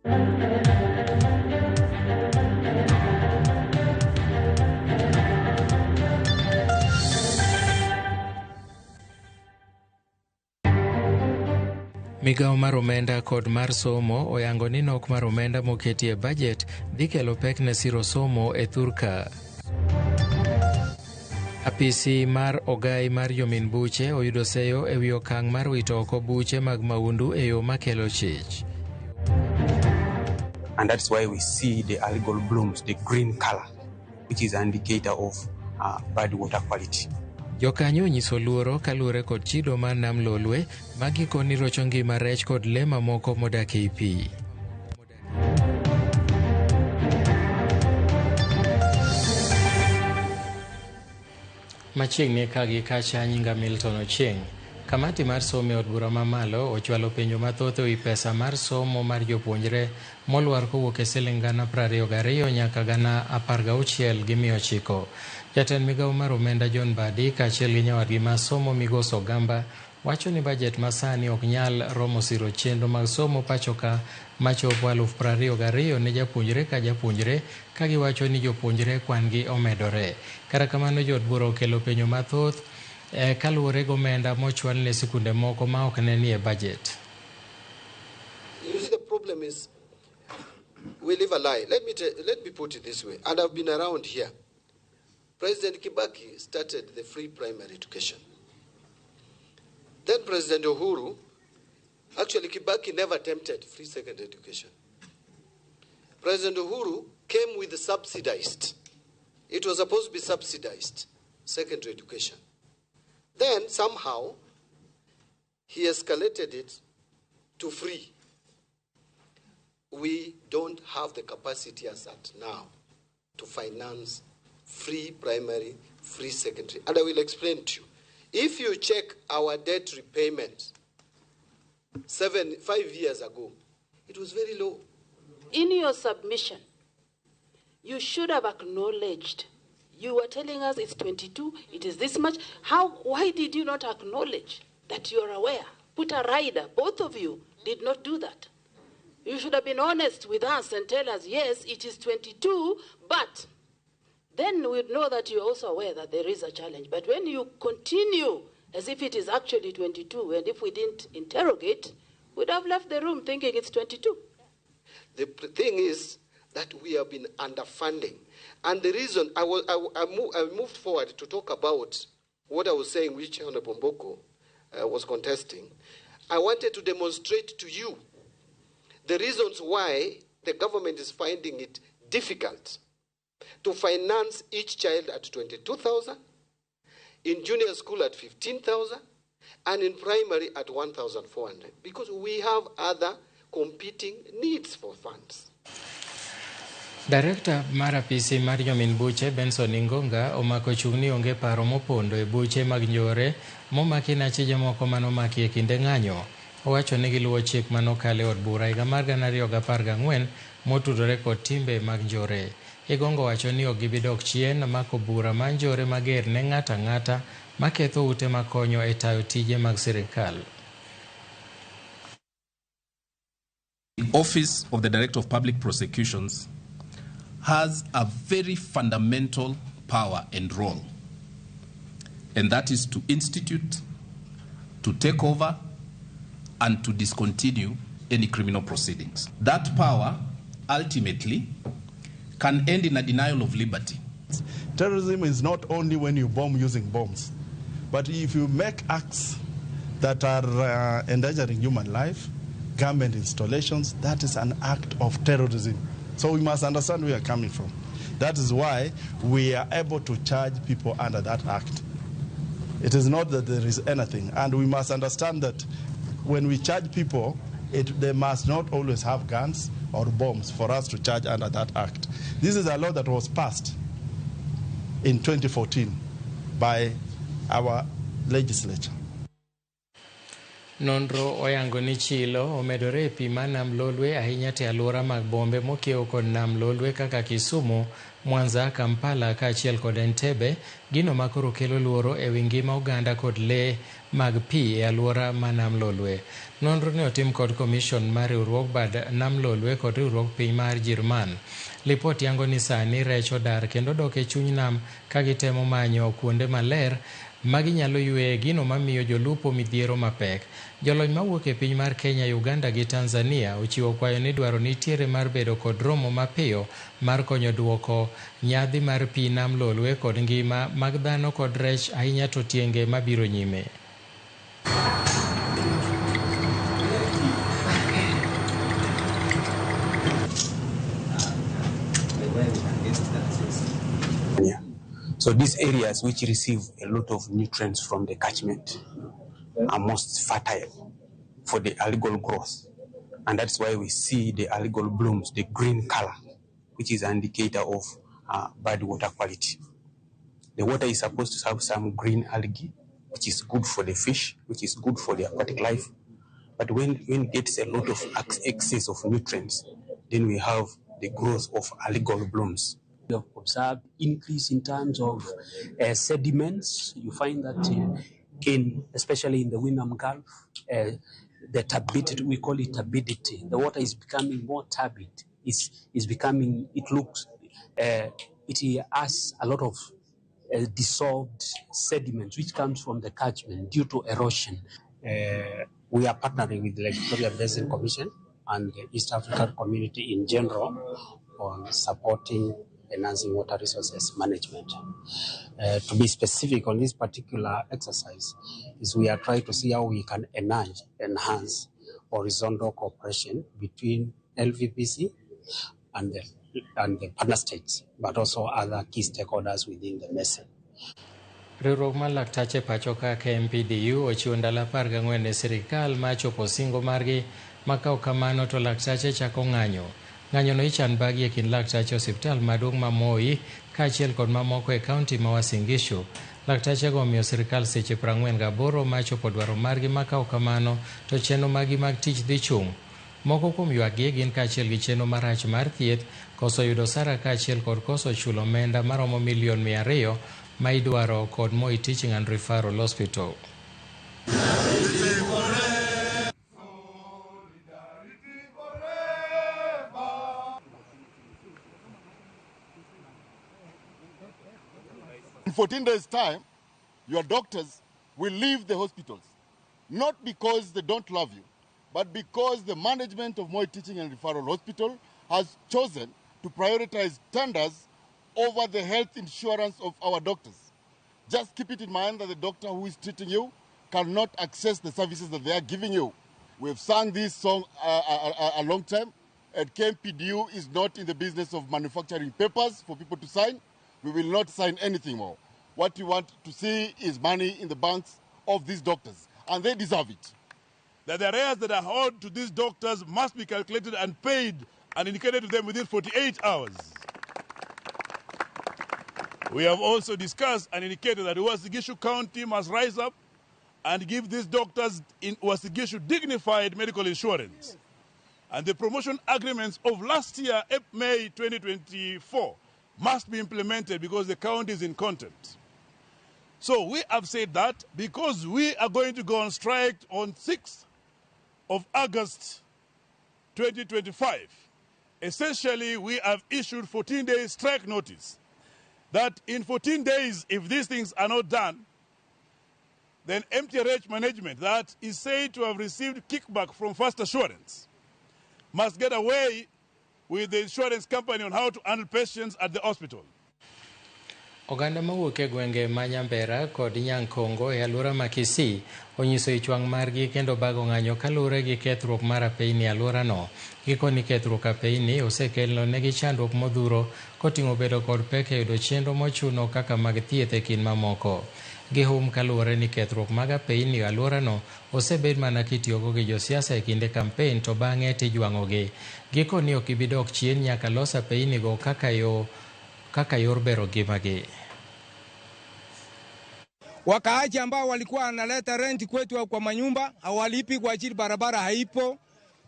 Migawo mar omenda kod mar somo oyango ni nok mar omenda moketi e bajet dhi kelo pek ne siro somo e thurka. Apisi mar ogai mar jomin buche oyudo seyo e wi okang' mar wito oko buche mag maundu e yo makelo chich. And that's why we see the algal blooms, the green color, which is an indicator of bad water quality. Jokanyo onyiso luoro kaluwore kod chido mar nam Lolwe ma gikoni rocho ngima rech kod le mamoko modak ei pi. Machiegni ka gi kacha nyinga Milton Ochieng. Kamati mar somo e od bura mamalo ochwalo penjo mathoth ewi pesa mar somo mar jopuonjre molwar kowuok e siling 22,000 nyaka 16,900. Jatend migawo mar omenda John Mbadi kaachiel gi nyawadgi mar somo Migos Ogamba wacho ni bajet masani ok nyal romo siro chenro mag somo pachoka machopo 22,000 ne japuonjre ka japuonjre ka giwacho ni jopuonjre kwan gi omedore. Kata kamano jood bura okelo penjo mathoth kaluwore gi omenda mochwal ne sikunde moko ma ok ne nie bajet. You see, the problem is we live a lie. Let me put it this way, and I've been around here. President Kibaki started the free primary education. Then President Uhuru, actually Kibaki never attempted free secondary education. President Uhuru came with subsidized. It was supposed to be subsidized secondary education. Then somehow he escalated it to free. We don't have the capacity as at now to finance free primary, free secondary. And I will explain to you. If you check our debt repayment 5 years ago, it was very low. In your submission, you should have acknowledged. You were telling us it's 22, it is this much. How? Why did you not acknowledge that you are aware? Put a rider. Both of you did not do that. You should have been honest with us and tell us, yes, it is 22, but then we'd know that you're also aware that there is a challenge. But when you continue as if it is actually 22, and if we didn't interrogate, we'd have left the room thinking it's 22. The thing is that we have been underfunding. And the reason I moved forward to talk about what I was saying, which Honorable Mboko was contesting, I wanted to demonstrate to you the reasons why the government is finding it difficult to finance each child at 22,000, in junior school at 15,000, and in primary at 1,400, because we have other competing needs for funds. Director mar apisi mar jomin buche Benson Ingonga omako chung' ni onge paro mopondo e buche mag njore momaki na achije moko manomaki e kinde ng'anyo. Owacho ni giluwo chik manokalo e od bura higa mar 2014 motudore kod timbe mag njore. Igongo wacho ni ok gibi dok chien mako bura mar njore mager ne ng'ato ang'ata maketho ute makonyo e tayo tije mag sirikal. The Office of the Director of Public Prosecutions has a very fundamental power and role, and that is to institute, to take over, and to discontinue any criminal proceedings. That power ultimately can end in a denial of liberty. Terrorism is not only when you bomb using bombs, but if you make acts that are endangering human life, government installations, that is an act of terrorism. So we must understand where we are coming from. That is why we are able to charge people under that act. It is not that there is anything. And we must understand that when we charge people, they must not always have guns or bombs for us to charge under that act. This is a law that was passed in 2014 by our legislature. Nonro oyango ni chilo omedore e pi mar Nam Lolwe ahinya te alwora mag bombe mokiewo kod Nam Lolwe kaka Kisumu, Mwanza, Kampala kaachiel kod Entebbe, gino makoro kelo luoro ewi ngima oganda kod lee mag pi e alwora ma Nam Lolwe. Nonro ne otim kod komishon mar riwruog bad Nam Lolwe kod riwruog piny mar Jirman. Lipot yango ni sani rech odar kendo dok e chuny nam ka gitemo manyo kuonde maler ma ginyalo yweye, gino mamiyo jolupo midhiero mapek. Jolony mawuok e piny mar Kenya, Uganda gi Tanzania ochiwo kwayo ni dwaro nitiere mar bedo kod romo mapiyo mar konyo duoko nyadhi mar pi Nam Lolwe kod ngima mag dhano kod rech ahinya to tienge mabiro nyime. So these areas which receive a lot of nutrients from the catchment are most fertile for the algal growth. And that's why we see the algal blooms, the green color, which is an indicator of bad water quality. The water is supposed to have some green algae, which is good for the fish, which is good for the aquatic life. But when it gets a lot of excess of nutrients, then we have the growth of algal blooms. We have observed increase in terms of sediments. You find that especially in the Winam Gulf, the turbidity, we call it turbidity. The water is becoming more turbid. It's becoming, it looks, it has a lot of dissolved sediments, which comes from the catchment due to erosion. We are partnering with the Lake Victoria Basin Commission and the East African community in general on supporting enhancing water resources management. To be specific on this particular exercise, is we are trying to see how we can enhance horizontal cooperation between LVBC and the partner states, but also other key stakeholders within the MESE. Riwruok mar laktache pacho ka KMPDU ochiwo ndalo 14 ne sirikal ma chopo singo margi ma ka ok kamano to laktache chako ng'anyo. Ng'anyo no ichan bagi e kind laktache osiptal maduong' ma Moi kaachiel kod mamoko e kaunti ma Uasin Gishu. Laktache go omiyo sirikal seche 48 ma chopo dwaro margi ma ka ok kamano to chenro magi mag tich dhi chung'. Moko kuom ywakgi gin kaachiel gi chenro marach mar thieth, koso yudo osara kaachiel kod koso chulo omenda maromo milion 200 ma idwaro kod Moi Teaching and Referral Hospital. In 14 days' time, your doctors will leave the hospitals, not because they don't love you, but because the management of Moi Teaching and Referral Hospital has chosen to prioritize tenders over the health insurance of our doctors. Just keep it in mind that the doctor who is treating you cannot access the services that they are giving you. We've sung this song a long time, and KMPDU is not in the business of manufacturing papers for people to sign. We will not sign anything more. What we want to see is money in the banks of these doctors, and they deserve it. That the arrears that are owed to these doctors must be calculated and paid and indicated to them within 48 hours. We have also discussed and indicated that Uasin Gishu County must rise up and give these doctors in Uasin Gishu dignified medical insurance. And the promotion agreements of last year, May 2024, must be implemented because the county is in contempt. So we have said that because we are going to go on strike on 6th of August 2025. Essentially, we have issued 14-day strike notice that in 14 days, if these things are not done, then MTRH management that is said to have received kickback from First Assurance must get away with the insurance company on how to handle patients at the hospital. Oganda mawuok e gwenge ma Nyambera kod Nyankongo e alwora ma Kisii onyiso ich wang' margi kendo bago ng'anyo kaluwore gi kethruok mar apeyni e alworano. Gikoni kethruok apeyni osekelo negi chandruok modhuro koting'o bedo kod pek e yudo chenro mochuno kaka mag thieth e kind mamoko. Gihum kaluwore ni kethruok mag apeyni e alworano osebed mana kitiyogo gi josiasa e kinde kampen to bang'e tijwang'ogi. Gikoni ok gibi dok chien nyaka los apeynigo kaka yor bero ngimagi. Wakaaji ambao walikuwa wanaleta rent kwetu kwa manyumba hawalipi kwa ajili barabara haipo.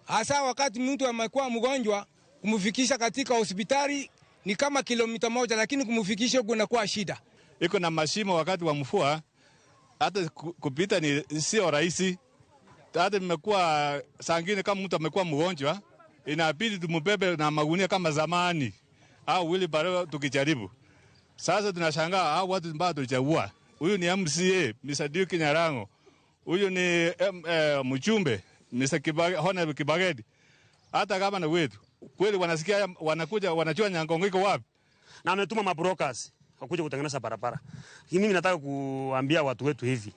Hasa wakati mtu amekuwa mgonjwa, kumfikisha katika hospitali ni kama kilomita 1, lakini kumfikisha kunakuwa shida. Iko na mashimo wakati wa mvua, hata kupita ni sio rahisi. Hata imekuwa saa ngine kama mtu amekuwa mgonjwa, inabidi tumbebe na magunia kama zamani au wheelbarrow tukijaribu. Sasa tunashangaa hao watu ambao tulichagua. Huyu ni MCA Mr. Duke Nyarango. Huyu ni mjumbe Mr. Honorable Kibagedi. Hata kama na wetu kweli wanasikia, wanakuja wanajua Nyangongo iko wapi. Na ametuma mabrokers wakuja kutengeneza barabara. Mimi nataka kuambia watu wetu hivi,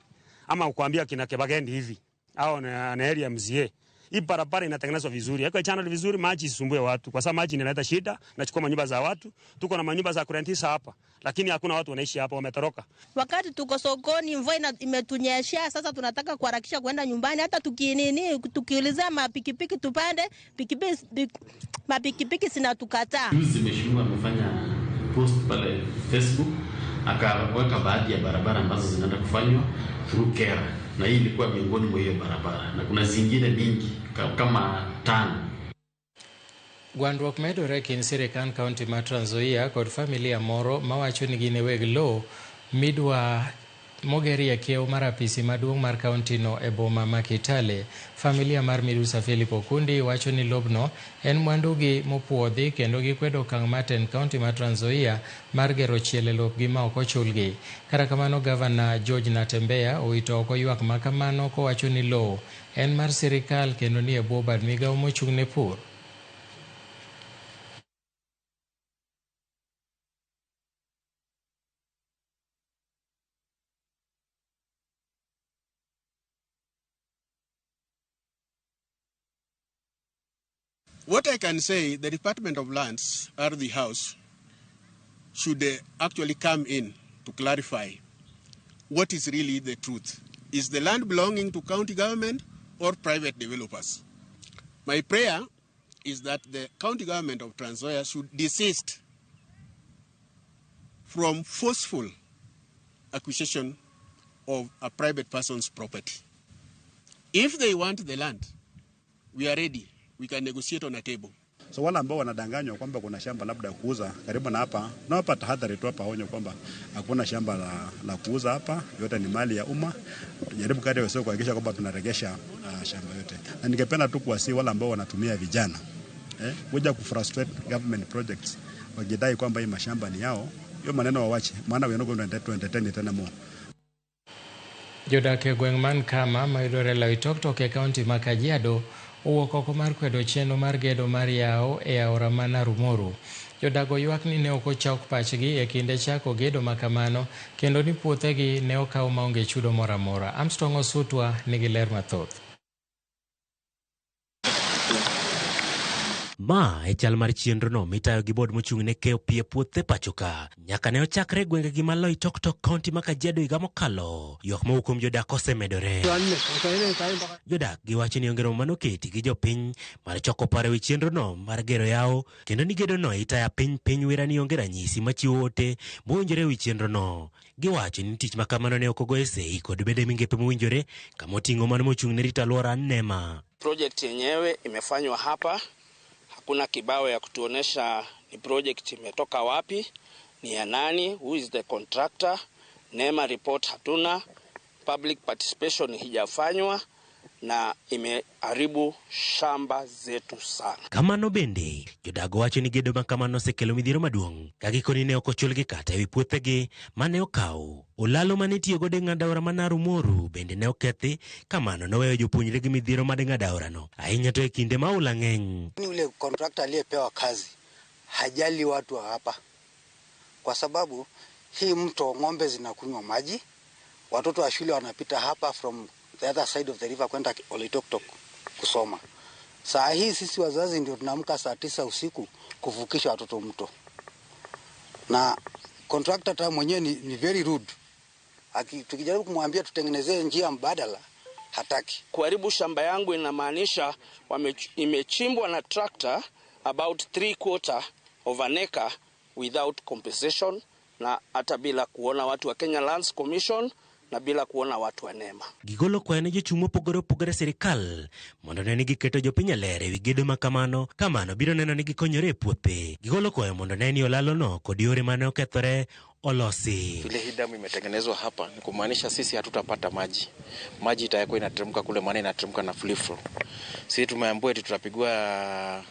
ama kuambia kina Kibagedi hivi au na area MCA, hii barabara inatengenezwa vizuri, yako channel vizuri, maji isisumbue watu, kwa sababu maji inaleta shida, nachukua manyumba za watu. Tuko na manyumba za kurentisa hapa, lakini hakuna watu wanaishi hapa, wametoroka. Wakati tuko sokoni, mvua imetunyeshea, sasa tunataka kuharakisha kwenda nyumbani. Hata tukiulizia mapikipiki tupande pikipiki, mapikipiki zinatukataa. Juzi mheshimiwa amefanya post pale Facebook, akaweka baadhi ya barabara ambazo zinaenda kufanywa through KERA, na hii ilikuwa miongoni mwa hiyo barabara, na kuna zingine mingi kama 5. Gwandruok medore kind sirikand kaunti ma Trans Nzoia kod familia moro mawacho ni gin e weg lowo midwa mogerie kiewo mar apisi maduong' mar kaunti no e boma ma Kitale. Familia mar Midusa Philip Okundi wacho ni lobno en mwandugi mopuodhi kendo gikwedo okang' mar tend kaunti ma Trans Nzoia mar gero chiel e lopgi ma ok ochulgi. Kata kamano, gavana George Natembeya owito oko ywak ma kamano kowacho ni lowo en mar sirikal kendo ni e bwo bad migawo mochung' ne pur. What I can say, the Department of Lands, Ardhi House, should actually come in to clarify what is really the truth. Is the land belonging to county government or private developers? My prayer is that the county government of Trans Nzoia should desist from forceful acquisition of a private person's property. If they want the land, we are ready. We can negotiate on a table. So wale ambao wanadanganywa kwamba kuna shamba labda kuuza karibu na hapa, nawapa tahadhari tu hapa, onyo kwamba hakuna shamba la kuuza hapa, yote ni mali ya umma. Tujaribu kadri wasio kuhakikisha kwamba tunaregesha shamba yote. Na ningependa tu kuwasihi wale ambao wanatumia vijana kuja kufrustrate government projects wakidai kwamba hii mashamba ni yao, hiyo maneno wawache, maana we are not going to entertain it anymore. Jodak e gweng' man Kama mayudore Loitoktok e kaunti ma Kajiado owuok oko mar kwedo chenro mar gedo mar yawo e aora ma Narumoru. Jodago ywak ni ne ok ochok pachgi e kinde chako gedo ma kamano kendo ni puothegi ne okaw maonge chudo moro amora. Armstrong Osutwa nigi ler mathoth. Ma e chal mar chenrono mitayo gi bod mochung' ne keyo pi e puothe pacho ka. Nyaka ne ochakre e gwengegi ma Loitoktok kaunti ma Kajiado higa mokalo, ywak mowuok kuom jodak osemedore. Jodak giwacho ni onge romo manoketi gi jopiny mar choko paro ewi chenrono mar gero yawo, kendo ni gedono itaya piny wira ni onge ranyisi machiwo ote mowinjore ewi chenrono. Giwacho ni tich ma kamano ne ok ogoye sei kod bende migepe mowinjore kama oting'o mano mochung' ne rito alwora NEMA. Project yenyewe imefanywa hapa, hakuna kibao ya kutuonesha ni project imetoka wapi, ni ya nani, who is the contractor. NEMA report hatuna, public participation hijafanywa na imeharibu shamba zetu sana. Kamano bende, jodago wacho ni gedo ma kamano osekelo midhiero maduong' ka gikoni ne ok ochulgi kata ewi puothegi mane okaw. Olalo mane itiyogodo e ng'ado aora ma Narumoru bende ne okethi, kamano noweyo jopuonjre gi midhiero mar ng'ado aorano, ahinya to e kinde ma oula ng'eny. Ni ule contractor aliyepewa kazi hajali watu wa hapa, kwa sababu hii mto ng'ombe zinakunywa maji, watoto wa shule wanapita hapa from the other side of the river kwenda Oloitoktok kusoma. Saa hii sisi wazazi ndio tunaamka saa 9 usiku kuvukisha watoto mto. Na contractor ta mwenyewe ni very rude. Tukijaribu kumwambia tutengenezee njia mbadala hataki. Kuharibu shamba yangu inamaanisha imechimbwa na tractor about 3/4 of an acre without compensation na hata bila kuona watu wa Kenya Lands Commission na bila kuona watu wa NEMA. Gigolo kwayo ne jochung' mopogore opogore sirikal mondo ne ni giketo jopiny e ler ewi gedo ma kamano kamano biro neno ni gikonyore e puothe. Gigolo kwayo mondo ne ni olalo kod yore mane okethore olosi. Vile hii damu imetengenezwa hapa ni kumaanisha sisi hatutapata maji. Maji itakuwa inateremka kule, maana inateremka na free flow. Sisi tumeambiwa eti tutapigwa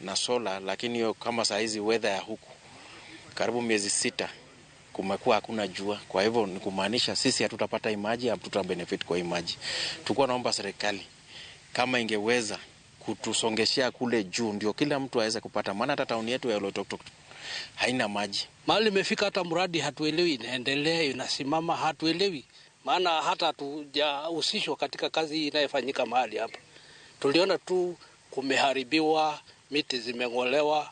na sola, lakini hiyo kama saa hizi weather ya huku karibu miezi 6 kumekuwa hakuna jua. Kwa hivyo ni kumaanisha sisi hatutapata maji, hatuta benefit kwa maji. Tulikuwa naomba serikali kama ingeweza kutusongeshea kule juu ndio kila mtu aweze kupata, maana hata tauni yetu ya Oloitoktok haina maji. Mahali imefika hata mradi hatuelewi inaendelea, inasimama, hatuelewi. Maana hata hatujahusishwa katika kazi hii inayofanyika mahali hapa. Tuliona tu kumeharibiwa, miti zimeng'olewa,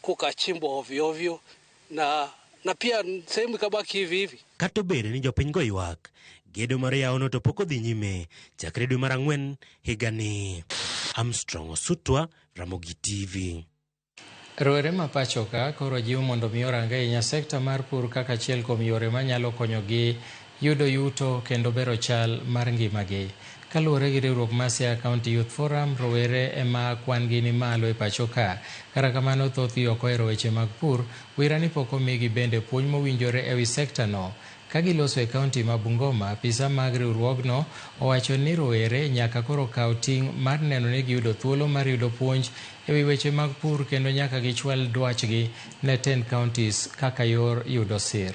kukachimbwa ovyo ovyo na pia sehemu ikabaki hivi hivi. Kata obedo ni jopiny go ywak, gedo mar yawono to pok odhi nyime chakre dwe mar 4 higani. Armstrong Osutwa, Ramogi TV. Rowere ma pacho ka koro jiw mondo mi orang ahinya sekta mar pur kaka achiel kuom yore manyalo konyogi yudo yuto kendo bero chal mar ngimagi. Kaluwore gi riwruok mar Siaya County Youth Forum, rowere ema kwan gi ni malo e pacho ka. Kata kamano thothgi ok ohero weche mag pur, wira ni pok omigi bende puonj mowinjore ewi sekta no. Ka giloso e kaunti ma Bungoma, apisa mag riwruogno owacho ni rowere nyaka koro kaw ting' mar neno ni giyudo thuolo mar yudo puonj ewi weche mag pur kendo nyaka gichwal dwachgi ne 10 counties kaka yor yudo sir.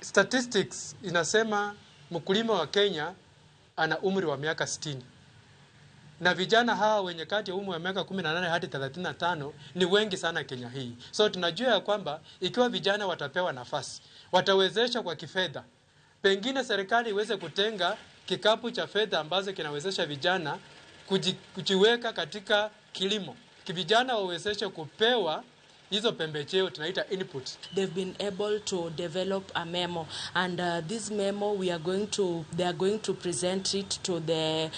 Statistics inasema mkulima wa Kenya ana umri wa miaka 60. Na vijana hawa wenye kati ya umri wa miaka 18 hadi 35 ni wengi sana Kenya hii. So tunajua ya kwamba ikiwa vijana watapewa nafasi, watawezeshwa kwa kifedha. Pengine serikali iweze kutenga kikapu cha fedha ambazo kinawezesha vijana kujiweka katika kilimo. Vijana wawezeshe kupewa hizo pembejeo tunaita input. They've been able to develop a memo, and this memo they are going to present it to the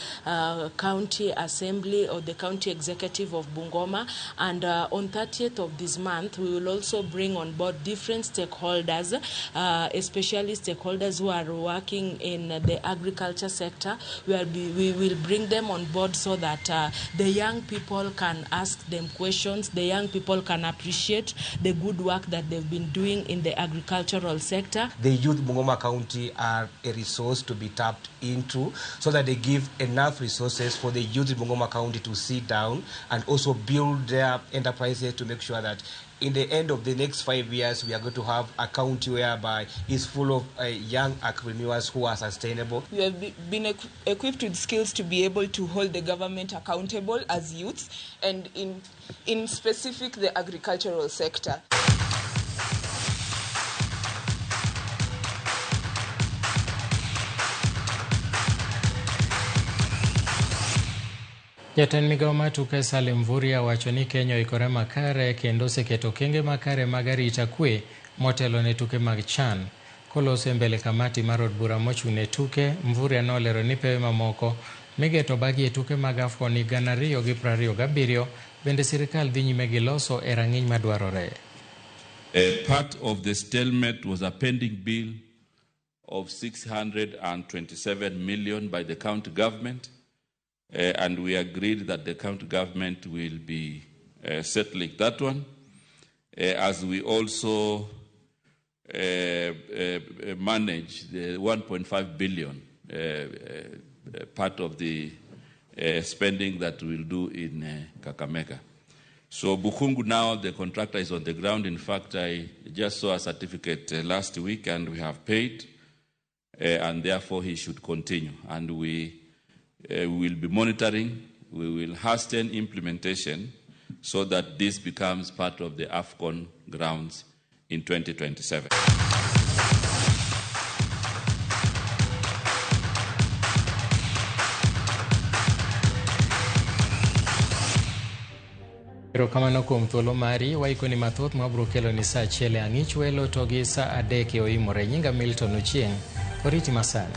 county assembly or the county executive of Bungoma, and on 30th of this month we will also bring on board different stakeholders, especially stakeholders who are working in the agriculture sector. We will bring them on board so that the young people can ask them questions, the young people can appreciate the good work that they've been doing in the agricultural sector. The youth Bungoma County are a resource to be tapped into so that they give enough resources for the youth in Bungoma County to sit down and also build their enterprises to make sure that in the end of the next 5 years, we are going to have a county whereby it's full of young entrepreneurs who are sustainable. We have been equipped with skills to be able to hold the government accountable as youths, and in specific the agricultural sector. Jatend migao mar tuke Salim Mvurya wacho ni Kenya oikore makare kendo oseketo okenge makare mag arita kwe motelo ne tuke mag CHAN. Koloso e mbele kamati mar od bura mochung' ne tuke, Mvurya nolero ni pewe mamoko migeto bagi e tuke mag AFCON 2027 bende sirikal dhi nyime gi loso e rang'iny madwarore. A part of the stalemate was a pending bill of 627 million by the county government. And we agreed that the county government will be settling that one, as we also manage the 1.5 billion part of the spending that we'll do in Kakamega. So Bukhungu now, the contractor is on the ground. In fact, I just saw a certificate last week and we have paid, and therefore he should continue. And we will be monitoring, we will hasten implementation so that this becomes part of the AFCON grounds in 2027. Erokamano kuom thuolo mari, waikoni mathoth mabiro kelo ni saa 1 e ang'ich welo to gi saa 3 e oimore. Nyinga Milton Ochieng', oriti masani.